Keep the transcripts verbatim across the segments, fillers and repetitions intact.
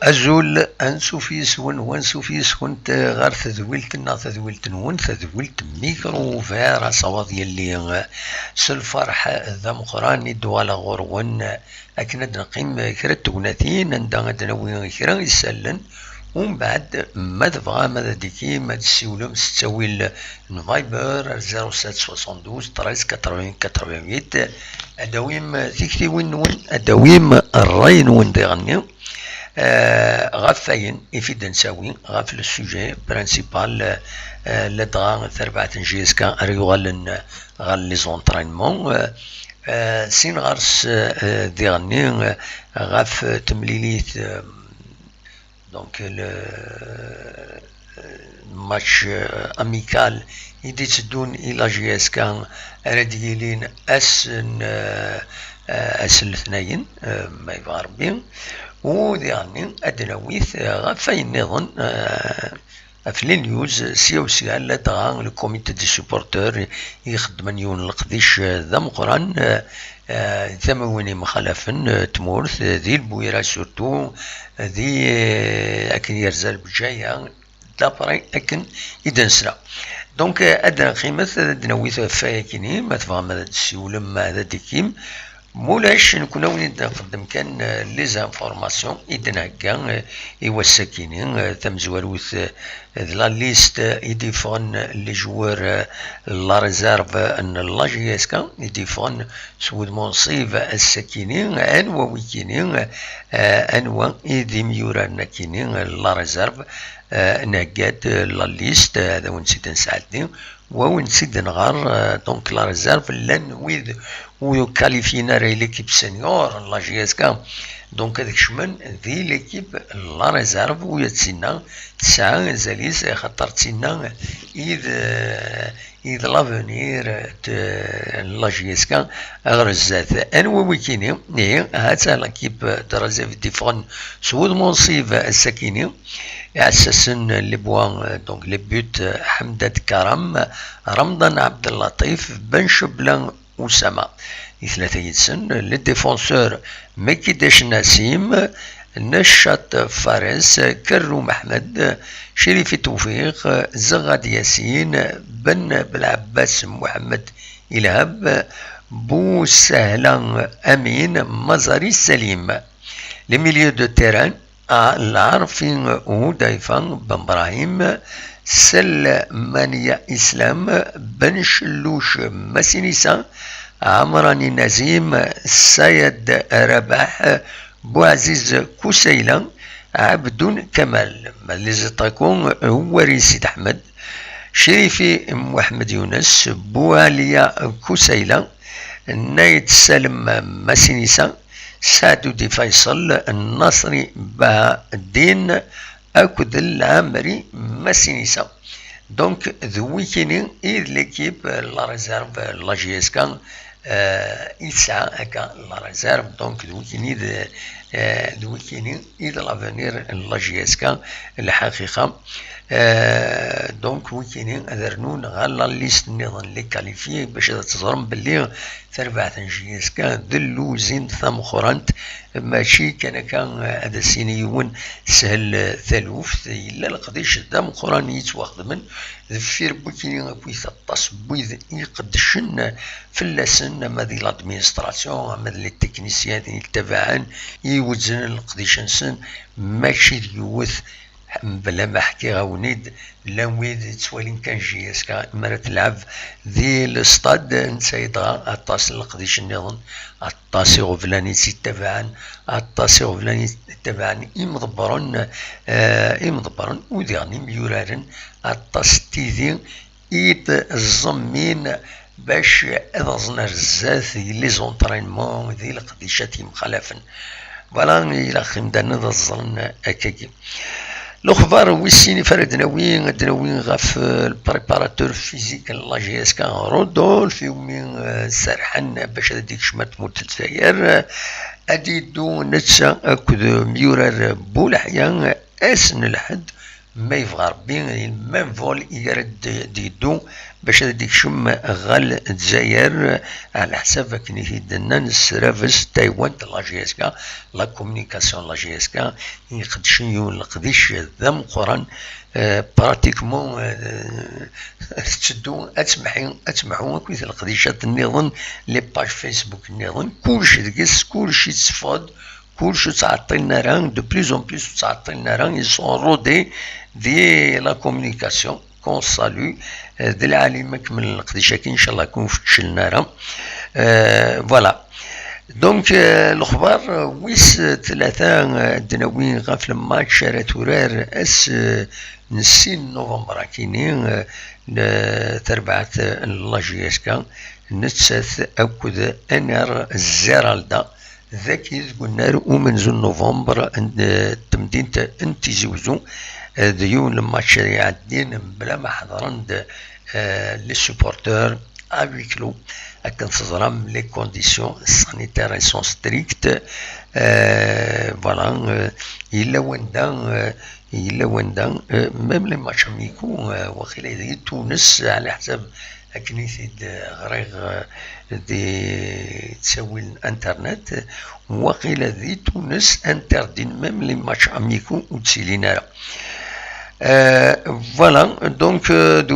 Azul, ansuf yes-wen, wansuf yes-kent ɣer tedwilt-nneɣ, tadwilt-nwen, tadwilt Micro Ouvert, asawaḍ yelli. S lferḥ d ameqqran i d-uɣaleɣ ɣur-wen, akken ad d-neqqim kra n tegnatin, anda ad d-nawi kra isallen, umbeɛd, ma tebɣam ad d-tikim, ad d-ssiwlem s ttawil n Viber, zéro sept soixante-douze treize quatre-vingts quatre-vingt-huit, ad d-tawim tiktiwin-nwen, ad d-tawim ṛṛay-nwen diɣenni, eh, ɣef wayen i d-nettawi, ɣef le sujet principal, eh, ladɣa tarbaɛt n J S K ara yuɣalen ɣer les entraînements, eh, eh, sin ɣer-s, eh, diɣenni, eh, ɣef temlilit, eh, donc le, eh, match, eh, amical i d-itteddun i la J S K ara d-yilin ass n, eh, eh, ass n letnayen, eh, ma yebɣa Rebbi. U diɣenni ad d-nawit, eh, ɣef wayen nniḍen, eh, ɣef les news, sya u sya, ladɣa le comité des supporters i ixeddmen yiwen n leqdic, eh, d ameqqran, eh, eh, tamiwin yemxalafen, eh, tmurt, eh, di Lbuyra surtout, eh, di, eh, akken yerza Lbejaya, d'après akken i d-nesla. Donc, eh, ad d-nqqimet, ad d-nawi ɣef wayakini, ma tebɣam ad d-tessiwlem, ad d-tikim. Mulac, nekkni ad wen-id-nqeddem kan, eh, les informations i d-nhegga, eh, i wass-akini, eh, tamezwarut, eh, d la liste i d-iffɣen les joueurs, eh, la réserve n la J S K, i d-iffɣen s wudem unṣib ass-akini, anwa wikini, eh, anwa i d imyuraren akini, la réserve, eh, nhegga-d, eh, la liste, eh, ad awen-tt-id-nesɛeddi, wa wen-tt-id-nɣer, eh, donc la réserve, llan wid ur qualifyin ara i l'équipe senior n la J S K, donc ad kecmen di l'équipe n la réserve, u ad tinna tesɛa azal-is, axaṭer d tinna i d, eh, i d l'avenir de la J S K ɣer zdat. Anwa wikini? Ihi, ha-tt-a l'équipe de réserve i d-iffɣen s wudem unṣib ass-akini. Iɛessasen, les buts, donc les buts, Ḥemdat Karam, Ramḍan Ɛebdellaṭif, Ben Cebla Usama. Di tlata yid-sen, les défenseurs, Mekidec Nassim, Neccat Fares, Kerru Meḥmed, Cirifi Tewfiq, Zeɣɣad Yasin, Ben Belɛebbas Muḥemmed Ilhab, Busahla Amin, Mazari Salim. Les milieux de terrain, A Larfi Hudayfa Ben Brahim, Selmania Islam, Ben Celluc Masinisa, Amrani Nazim, Sayed Rabaḥ, Buɛziz Kusayla, Ɛebdun Kamal, les attaquants, Houari Sid Ahmed, Cirifi Mohamed Younes, Boualia Kusayla, Naïd Salem Masinisa, Saɛdudi Faysal, Nasri Bahaddin akked Lɛamri Masinisa. Donc, d wikini i d l'équipe, la réserve, la J S K, euh, i tesɛa akka la réserve. Donc, d wikini d, euh, d wikini i d l'avenir n la J S K, lḥaqiqa. Euh, donc, wikini ad rnun ɣer la liste nniḍen, les qualifiés, bac ad teẓrem belli tarbaɛt n J S K d lluzin tameqqrant, mačči kan akka ad as-yini yiwen sehel taluft, yella leqdic d ameqqran i yettwaxedmen deffir n wikini akkit aṭas n wid iqeddcen fell-asen, ama di l'administration, ama d les techniciens i ttabaɛen, i iwezznen leqdic-nsen, mačči d yiwet Mebla ma ḥkiɣ-awen-id, llan wid yettwalin kan J S K mi ara telɛeb di lestad, netta yedɣa aṭas n leqdic nniḍen, aṭas iɣeblan i tt-ittabaɛen, aṭas iɣeblan i tt-ittabaɛen imḍebbren, eh, imḍebbren u diɣen imyuraren, aṭas n tidi i d-ẓemmin bac ad aẓen ar zdat di les entraînements, di leqdicat yemxalafen. Voilà, ilaq imdanen ad ẓren akkagi. Lexbar wis sin i ara d-nawi, ad d-nawi ɣef, eh, le préparateur physique n la J S K Rodolphe, iwumi, eh, serḥen bac ad d-ikcem ar tmurt n Lezzayer. Ad yeddu netta akked myurar Buleḥya ass n lḥedd, ma yebɣa Rebbi, même vol i ara d-, d-yeddu bac ad d-ikcem ɣer Lezzayer, ɛla ḥsab akken i t-id-nnan, ssrabes, taywant, la J S K, la communication, la J S K, iqeddcen yiwen leqdic d ameqqran, eh, pratiquement, eh, tetteddu ad temḥi, ad temḥu akkit leqdicat nniḍen, les pages Facebook nniḍen, kullec deg-s, kullec yetteffeɣ-d, kullec ur ttɛeṭṭilen ara, de plus en plus ur ttɛeṭṭilen ara, ils sont rodés di la communication, qu'on salue, eh, d lɛali ma kemmlen leqdic-agi, incallah ur feclen ara. Eh, voilà. Donc, eh, lexbar, eh, wis tlata, eh, ad d-nawi ɣef le match ara turar ass, eh, n sin novembre akini, eh, n, eh, tarbaɛt, eh, n la J S K, nettat akked Ener Zeralda, dagi deg unnar umenzu n novembre n, eh, temdint n Tizi Uzzu, eh, d yiwen n match ara iɛeddin mebla ma ḥeḍren-d, eh, les supporters à huis clos. Akken teẓram, les conditions sanitaires elles sont strictes. Eh, voilà, eh, yella wanda, eh, yella wanda, eh, même les matchs amicaux, eh, waqila di Tunes, ɛla ḥsab akken i t-id-ɣriɣ, eh, di ttawil n internet, waqila di Tunes interdin même les matchs amicaux ur ttilin ara. Euh, voilà, donc, euh, d,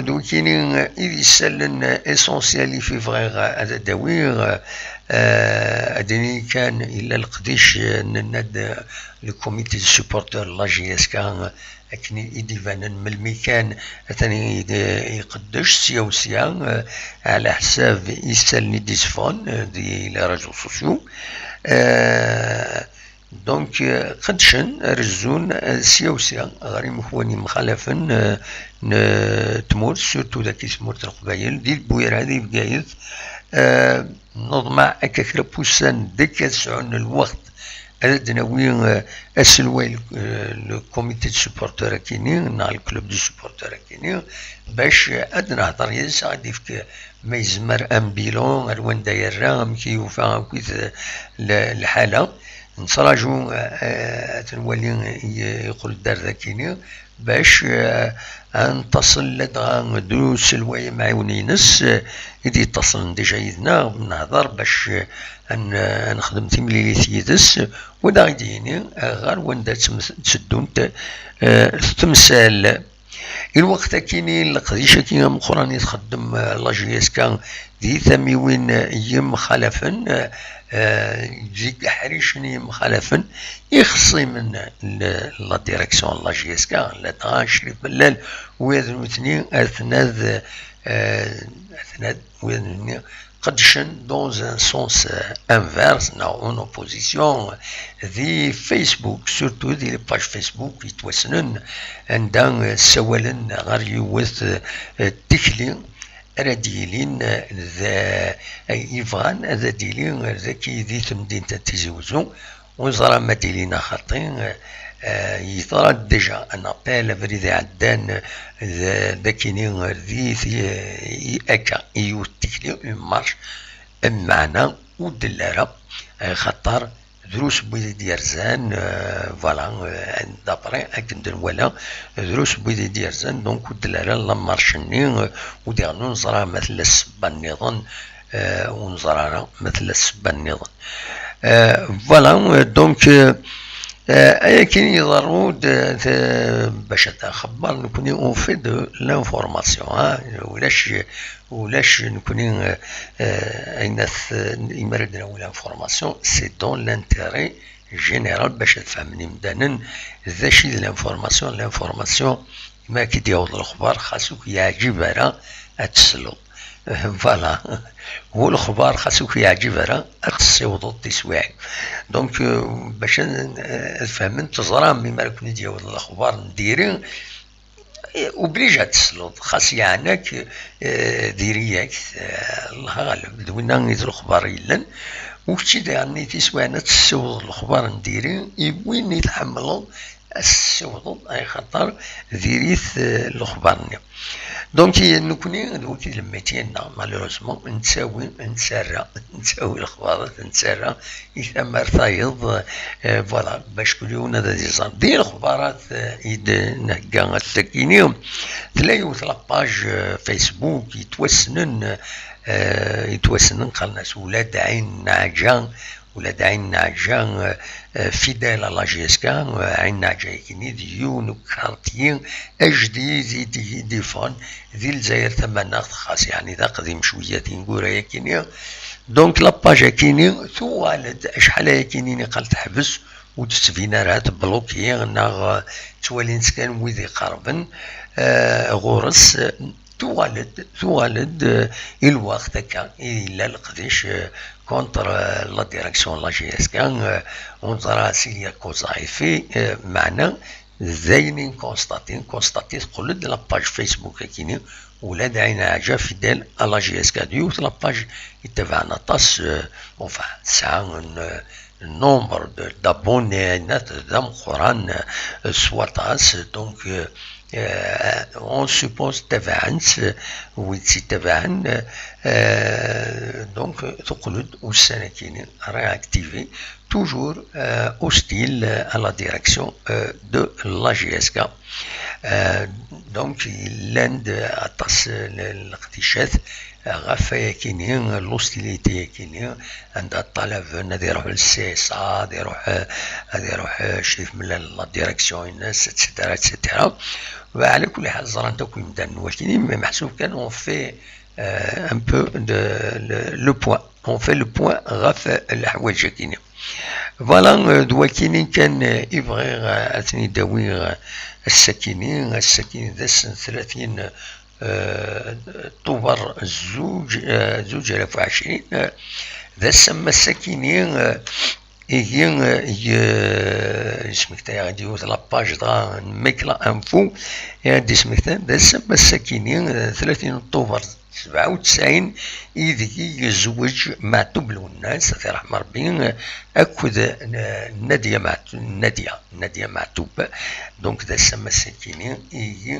d wikini i d isalen essentiel i fi bɣiɣ ad d-awiɣ, euh, ad d-iniɣ kan illa leqdic, euh, nenna-d, euh, le comité de supporters n la J S K, euh, akken i d-ibanen melmi kan atan i d-, iqeddec sya u sya, euh, ɛla ḥsab isalen i d-iseffɣen, euh, di les réseaux sociaux. Euh, Donc, euh, qeddcen, rezzun, euh, sya u sya ɣer imekwan yemxalafen, euh, n, euh, tmurt, surtout dagi tmurt n Leqbayel, di Lbuyra, di Bgayet. Euh, neḍmeɛ akka kra n wussan deg ad sɛun lweqt ad d-nawi, euh, aselway, euh, le comité de supporters akini, neɣ le club de supporters akini, bac, euh, ad nehder yid-s, ad d-ifk ma yezmer un bilan ar wanda yerra, amek i yufa akkit, euh, l-, lḥala. Nettraǧu, eh, ad t-nwali i-, yeqqel-d ar dakini, bac, eh, ad n-taṣel ladɣa d uselway amɛiwen-ines, eh, i d-yettaṣlen déjà yid-neɣ, nehder bac, eh, ad n-, ad nexdem timlilit yid-s, u ad aɣ-d-yini, eh, ɣer wanda ttem-, tteddunt, eh, temsal. I lweqt akini, leqdic-agi ameqqran i txeddem, eh, la J S K di tamiwin, eh, yemxalafen, eh, eh, deg iḥricen yemxalafen, ixṣimen n la direction n la J S K, ladɣa Crif Mellal, wid nutni atnad, eh, atnad wid nutni qeddcen dans un sens, euh, inverse, neɣ en opposition, di Facebook, surtout di les pages Facebook yettwassnen, anda, euh, ssawalen ɣer yiwet, euh, tikli ara d-yilin, euh, d, euh, yebɣan ad d-yili dagi di temdint n Tizi Uzzu, ur neẓra ma d-ili neɣ xaṭi, eh, yeḍra-d déjà un appel abrid iɛeddan, eh, d, d akini, eh, di, di, eh, akka, i yiwet tikli, une marche, eh, meɛna ur d-telli ara, eh, xaṭer drus n wid i d-yerzan, eh, voilà, eh, d'après akken d-nwala, drus n wid i d-yerzan, donc ur d-telli ara la marche-nni, eh, u diɣen ur neẓra ma tella ssebba nniḍen, eh, ur neẓra ara ma tella ssebba nniḍen. Euh, voilà, euh, donc, euh, euh, ayagi i iḍerru-d, euh, bac ad axebber, nekkni on fait de l'information, hein, ulac, ulac nekkni, euh, euh, ayen at-, imi ara d-nawi l'information, c'est dans l'intérêt général bac ad fehmen imdanen d acu i d l'information. L'information, ma ak-id-yaweḍ lexbar, xas ur k-yeɛǧib ara ad tesleḍ. Voilà. U lexbar, xas ur k-yeɛǧib ara, ad tessiwḍeḍ tiswiɛin. Donc, euh, bac ad, ad fehmen, teẓram, mi ara ken-id-yaweḍ lexbar n diri, obligé ad tesleḍ, xas yeɛna-k, eh, diri-yak-t, eh, Allah ɣaleb, d winna i d lexbar yellan. U kečči daɣen i tiswiɛin ad tessiwḍeḍ lexbar n diri i win i tḥemmleḍ ad s-tessiwḍeḍ, ay xaṭer diri-t, eh, lexbar-nni. Donc, i-, nekkni d wagi i d lmetyen-nneɣ, malheureusement, nettawi, nettarra, nettawi lexbarat, nettarra i tama tayeḍ, eh, voilà, bac kul yiwen ad iẓer. Di lexbarat, eh, i d-nhegga ass-akini, tella yiwet la page, eh, Facebook yettwassnen, eh, yettwassnen, qqaren-as Ula d Ɛin Naɛǧa, Ula d Ɛin Naɛǧa, eh, eh, fidèle à la J S K, eh, Ɛin Naɛǧa-yakini d yiwen ukartyi ajdid i d-, i d-yeffɣen di Lezzayer tamaneɣt, xas yeɛni d aqdim cwiya tineggura-yakini. Donc, la page-akini tuɣal-d, acḥal ayakini niqal teḥbes, ur d-tettbin ara, tebluki, neɣ, eh, ttwalin-tt kan wid iqerben, eh, ɣur-s. Tuɣal-d, tuɣal-d, eh, i lweqt akka i yella leqdic, eh, contre, eh, la direction n la J S K, eh, on dirait s'il y a cause à effet, eh, meɛna d ayen i nkonstati, nkonstati teqqel-d la page Facebook-akini, Ula d Ɛin Naɛǧa fidèle à la J S K, d yiwet la page i ttabaɛen aṭas, eh, enfin, tesɛa un, eh, nombre de, d'abonnés, net, d ameqqran, eh, s waṭas, donc, eh, eh, on suppose tabaɛen-tt, eh, wid tt-ittabaɛen, eh, donc, teqqel-d ussan-akini réactivée, toujours, euh, hostile à la direction, euh, de la J S K. Euh, donc, llan-d aṭas n leqdicat ɣef wayakini, l'hostilité-yakini, anda ṭṭalaben ad iruḥ l C S A, ad iruḥ, ad iruḥ, eh, cif mlal la direction-ines, et cetera, et cetera. Ɛla kulli ḥal, ẓran-t akk imdanen wakini, mais meḥsub kan on fait, euh, un peu de, le, le point. On fait le point ɣef leḥwayeǧ-akini. Voilà, euh, d wakini kan, euh, i bɣiɣ, euh, ad ten-id-awiɣ, euh, ass-akini. Ass-akini d ass n tlatin, euh, Tubeṛ zuǧ, euh, zuǧ alaf u ɛecrin, euh, d ass ammas-akini, euh, igi, euh, igi, euh, yesmekta-yaɣ-d yiwet la page dɣa n Mekla Info, i d-yesmektan d ass ammas-akini, euh, tlatin Tubeṛ sebɛa u tesɛin, ideg i yezweǧ Meɛtub Lwennas, ad t-iṛḥem Ṛebbi, akked, eh, Nadia Meɛtu-, Nadia, Nadia Meɛtub. Donc, d ass ammas-akini i, i,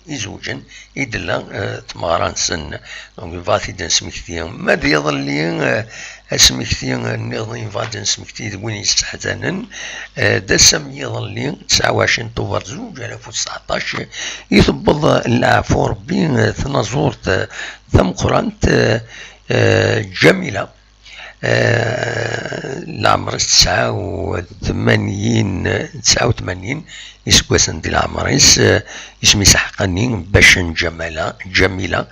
i zewǧen, i d-tella, eh, tmeɣra-nsen. Donc, yebɣa ad t-id-nesmekti. Ma d iḍelli, eh, asmekti nniḍen yebɣa ad d-nesmekti d win yesseḥzanen, eh, d ass am yiḍelli, tesɛa u ɛecrin Tubeṛ zuǧ alaf u tseɛṭac, i tewweḍ, eh, leɛfu Ṛebbi, eh, tnaẓurt, eh, tameqqrant, eh, eh, Ǧamila. Eh, leɛmer-is tesɛa u tmanyin, tesɛa u tmanyin iseggasen di leɛmer-is, eh, isem-is aḥeqqani Bac n Ǧamala, Ǧamila,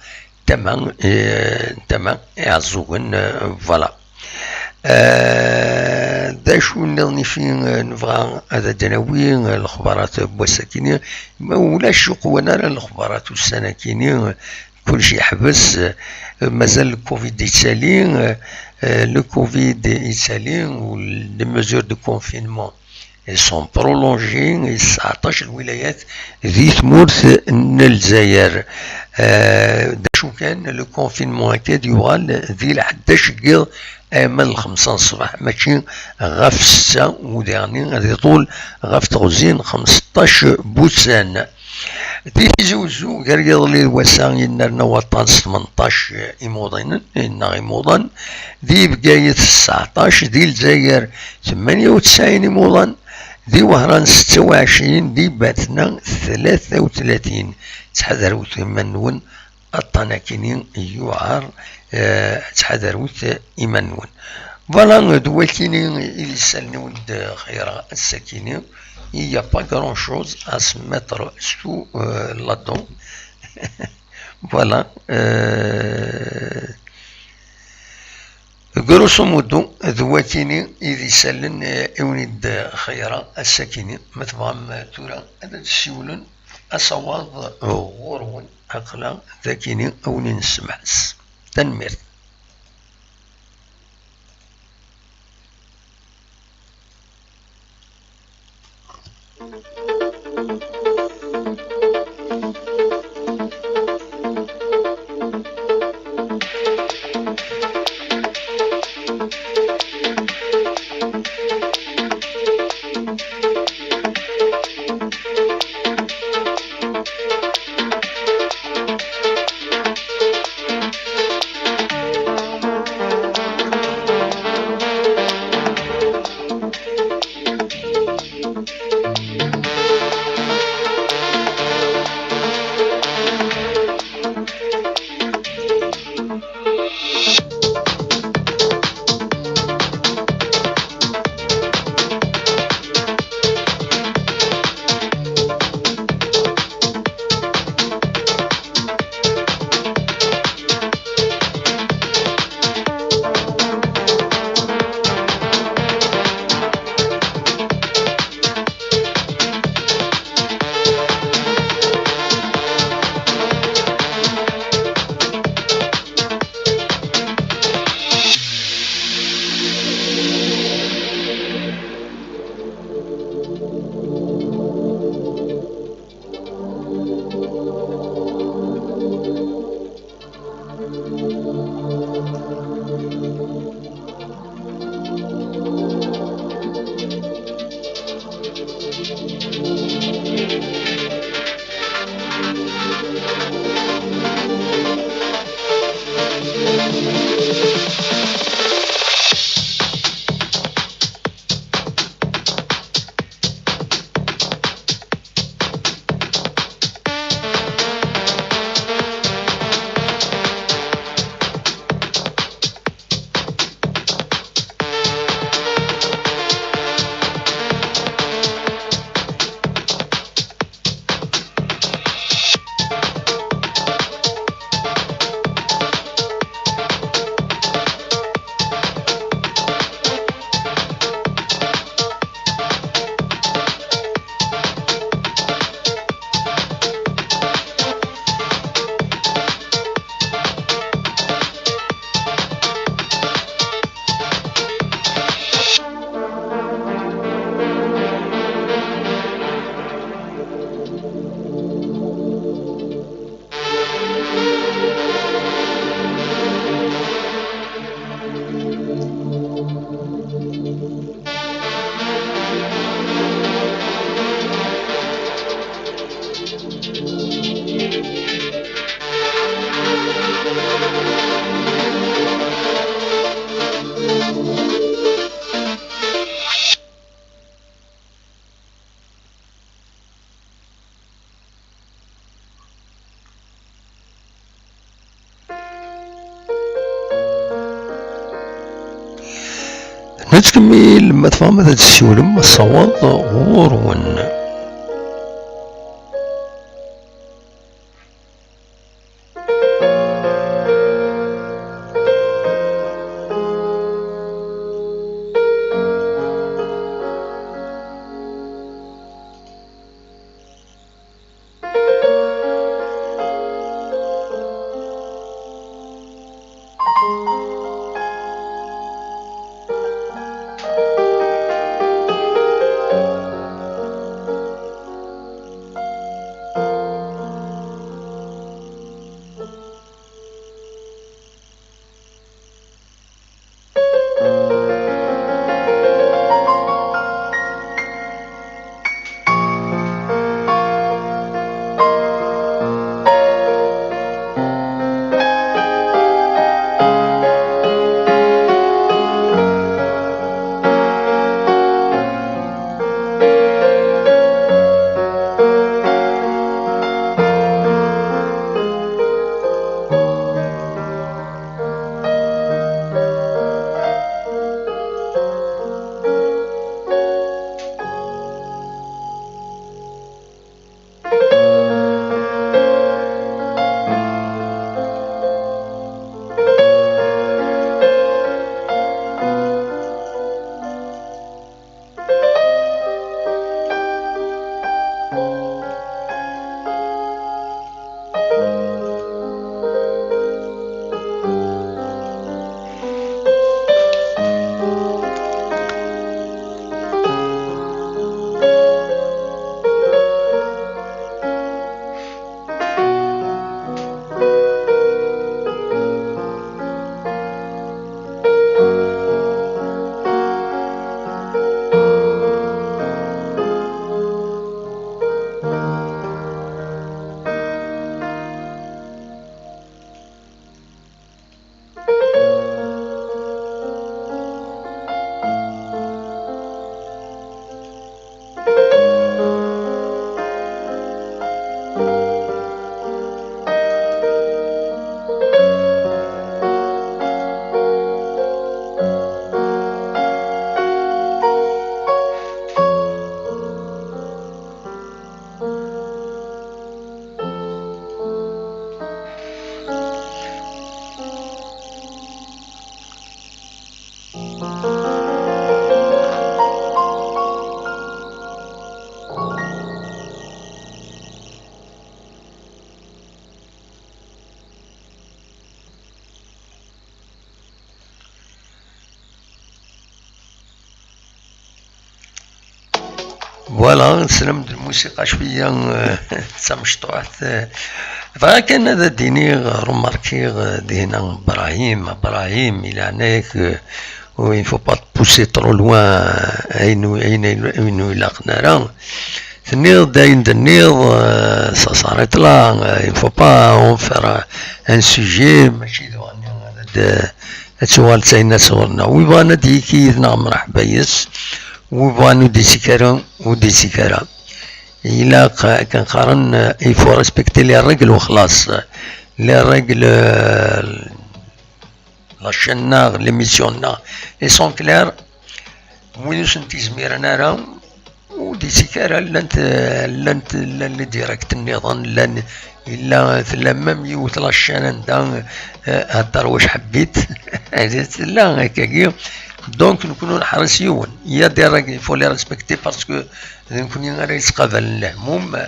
tama, eh, tama Iɛeẓẓugen, eh, voilà. Eh, d acu nniḍen i fi, eh, nebɣa ad d-nawi, eh, lexbarat n wass-akini? Ma ulac, ur qwan ara lexbarat ussan-akini, eh, kullec yeḥbes, eh, mazal le covid yettali, eh, eh, le covid yettali, u les mesures de confinement sont prolongées, i tseɛṭac lwilayat di tmurt n Lezzayer. Eh, d acu kan, le confinement akka ad yuɣal di lḥeddac n yiḍ, aman lxemsa n ṣṣbeḥ, mačči ɣef ssetta, u diɣen ad iṭul ɣef teɣzi n xemseṭṭac n wussan. Di Tizi Uzzu, gar yiḍelli d wass-a, yennerna waṭṭan s tmenṭac imuḍinen, neɣ imuḍan. Di Bgayet, seɛṭac. Di Lezzayer, tmanya u tesɛin imuḍan. Di Wehran, setta u ɛecrin. Di Batna, tlata u tlatin. Ttḥadaret iman-nwen, aṭṭan akini yuɛer, eh, ttḥadaret iman-nwen. Voilà, d wakini i d isalen-iw d xir ass-akini. Il n'y a pas grand-chose à se mettre sous, euh, la dent. Voilà, euh, Grosso modo, d wakini i d isallen, eh, i wen-id-xeyyreɣ ass-akini. Ma tebɣam, eh, tura ad d-ssiwlen asawaḍ, eh, ɣur-wen, aql-aɣ d akini a wen-in-nsemḥes. Tanemmirt. Nettkemmil, ma tebɣam ad d-tessiwlem, asawaḍ ɣur-wen. Voilà, teslam-d lmusiqa cwiya, eh, d tamecṭuḥt. Eh, bɣiɣ kan ad d-iniɣ, remarkiɣ, eh, dinna Brahim, Brahim, i leɛnaya-k, eh, il faut pas te pousser trop loin, eh, ayen, ayen, ayen ur ilaqen ara. Tenniḍ-d ayen d-tenniḍ, eh, ça s'arrête là, eh, il faut pas en faire un, un sujet, mačči d waɣen ad d-, ad tuɣal d tayna sɣur-neɣ. Wi bɣan ad d-yekki yid-neɣ, mreḥba yes. Wi bɣan ur d-ittekk ara, ur d-ittekk ara. Ilaq, akken qqaren, il faut respecter les règles u xlaṣ. Les règles, euh, la chaîne-nneɣ, l'émission-nneɣ, elles sont claires. Win ur sent-izmiren ara, ur d-ittekk ara. Llant, llant, llan les directs nniḍen, llan, yella, tella même yiwet la chaîne anda, eh, hedder wac ḥebbit. Tella akkagi. Donc, nekkni ur neḥṛis yiwen. Il y a des règles, il faut les respecter parce que d nekkni ara yettqabalen lehmum,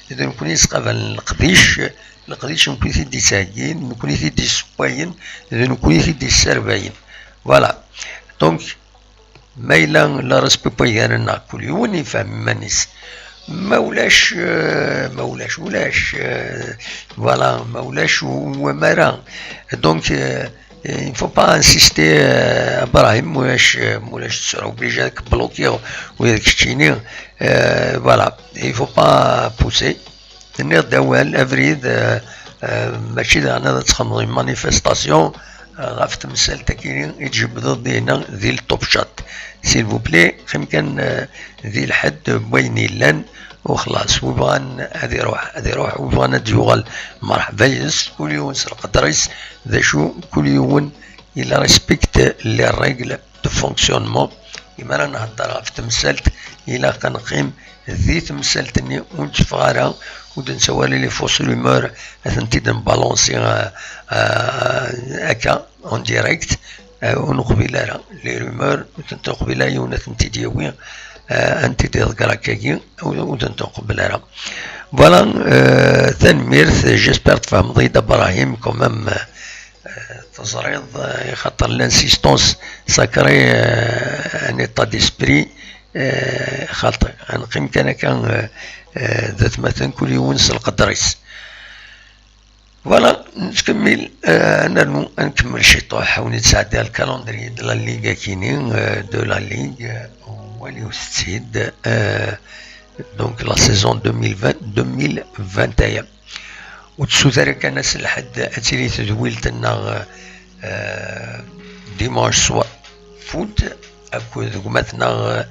d nekkni yettqabalen leqdic, leqdic nekkni i t-id-yettheggin, nekkni i t-id-yessewwayen, d nekkni i t-id-yesserbayen. Voilà. Donc, ma yella le respect n wagar-nneɣ, kul yiwen yefhem iman-is. Ma ulac, euh, ma ulac, ulac, euh, voilà, ma ulac, u-, wamara. Donc, euh, il ne faut pas insister, euh, Brahim, ma ulac, euh, ma ulac, tu seras obligé ad k-bloquer ou ad k-tcini. Euh, voilà, il ne faut pas pousser. Tenniḍ-d awal, abrid, eh, eh, mačči daɣen ad txedmeḍ une manifestation, eh, ɣef temsalt-agi i d-tjebdeḍ dinna di le Top Chat. S'il vous plaît, qqim kan, eh, di lḥedd n wayen yellan, u xlaṣ. Wi bɣan ad iruḥ, ad iruḥ, wi bɣan ad d-yuɣal, merḥba yes, kul yiwen s lqedr-is, d acu, kul yiwen il respecte les règles de fonctionnement. Imi ara nhedder ɣef temsalt, ilaq ad neqqim di temsalt-nni, ur netteffeɣ ara, ur d-nettawi ara les fausses rumeurs, ad tent-id-nbalansi, euh, euh, akka, en direct, euh, ur neqbil ara les rumeurs, ur tent-neqbil ara, yiwen ad tent-id-yawi, euh, ad tent-id-iḍegger akkagi, ur, ur tent-neqbel ara. Voilà, euh, tanemmirt, j'espère tfehmeḍ-iyi-d, Brahim, quand même, euh, teẓriḍ, eh, xaṭer l'insistance sacrée, eh, un état d'esprit, eh, xaṭi. Ad neqqim kan akka, eh, eh, d atmaten, kul yiwen s lqedr-is. Voilà, nettkemmil, eh, ad nernu, ad nkemmel ciṭuḥ, ad wen-id-sɛeddiɣ le calendrier de la Ligue akini, eh, de la Ligue, eh, waliwet-tt-id, eh, donc la saison deux mille vingt, deux mille vingt et un. Ur tessut ara kan ass n lḥedd ad tili tedwilt-nneɣ, eh, dimanche soir foot akked gma-tneɣ, eh,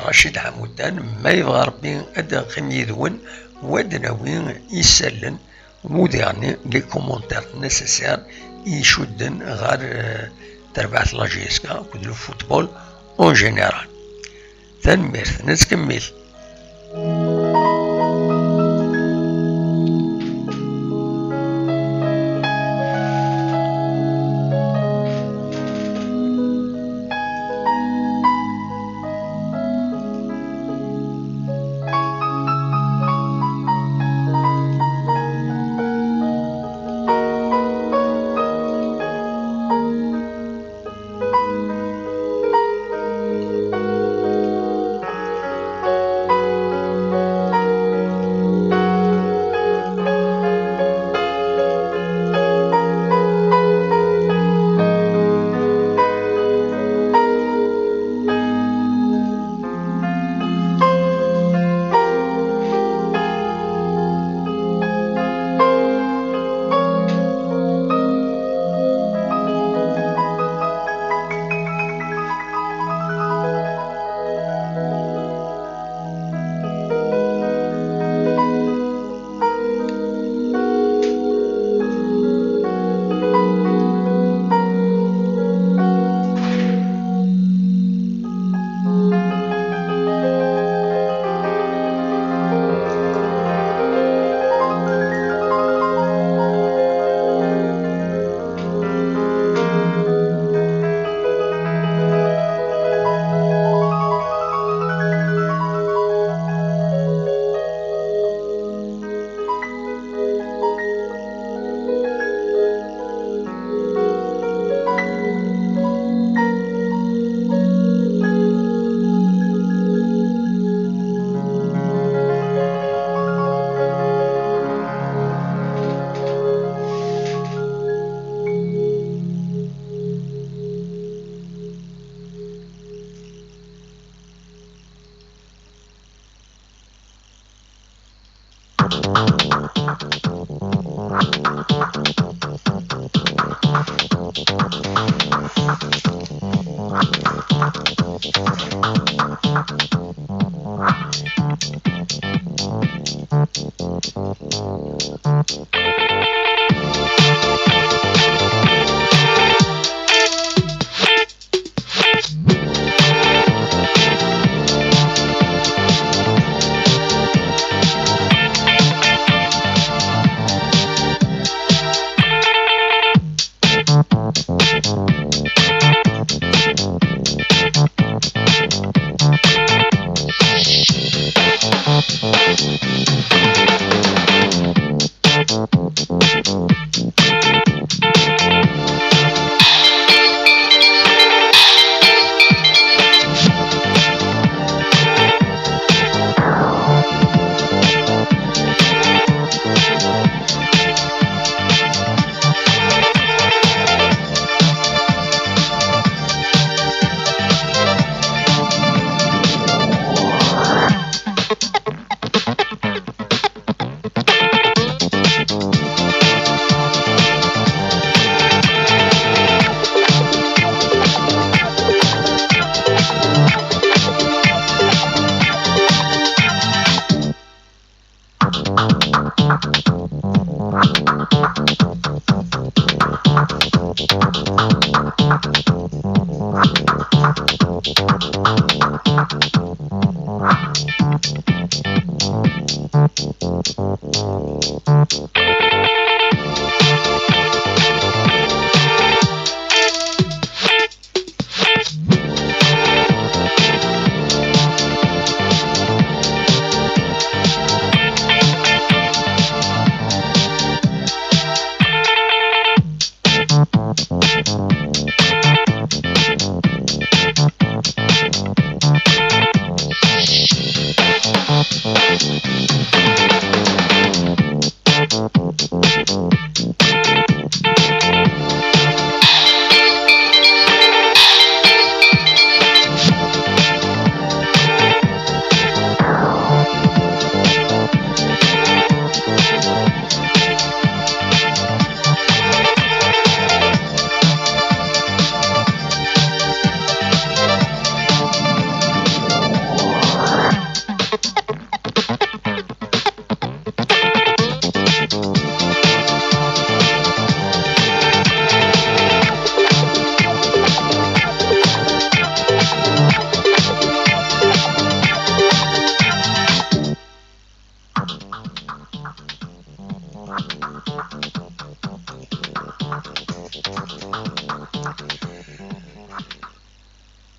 Racid Ḥamudan. Ma yebɣa Rebbi ad d-neqqim yid-wen, u ad d-nawi isallen, u diɣen les commentaires nécessaires i icudden ɣer, eh, terbaɛt n la J S K akked le football en général. Tanemmirt, nettkemmil.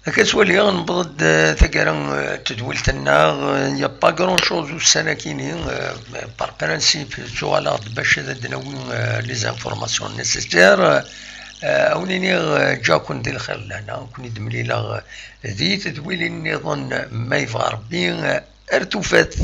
Akka twali, newweḍ-d, eh, taggara, eh, n tedwilt-nneɣ, eh, il n'y a pas grand-chose ussan-akini, eh, par principe, ttuɣaleɣ-d bac ad d-nawi, eh, les informations nécessaires. Eh, a wen-iniɣ, eh, ǧǧiɣ-ken di lxir d lehna, ad ken-id-mlileɣ, eh, di tedwilin nniḍen, ma yebɣa Rebbi, eh, ar tufat.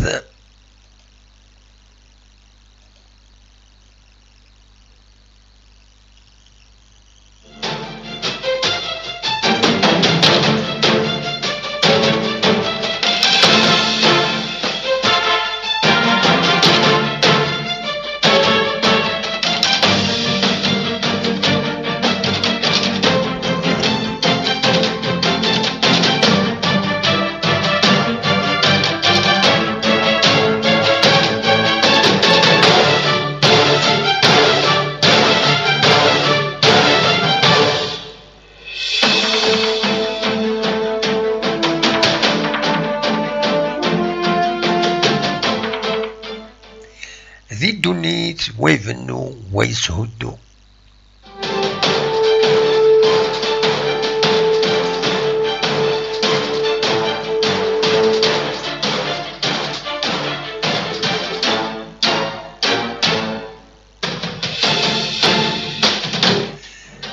Di ddunit, wa ibennu, wa yeshuddu.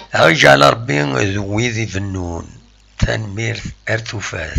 Ad ɣ-iǧɛel Ṛebbi d wid ibennun. Tanemmirt, ar tufat.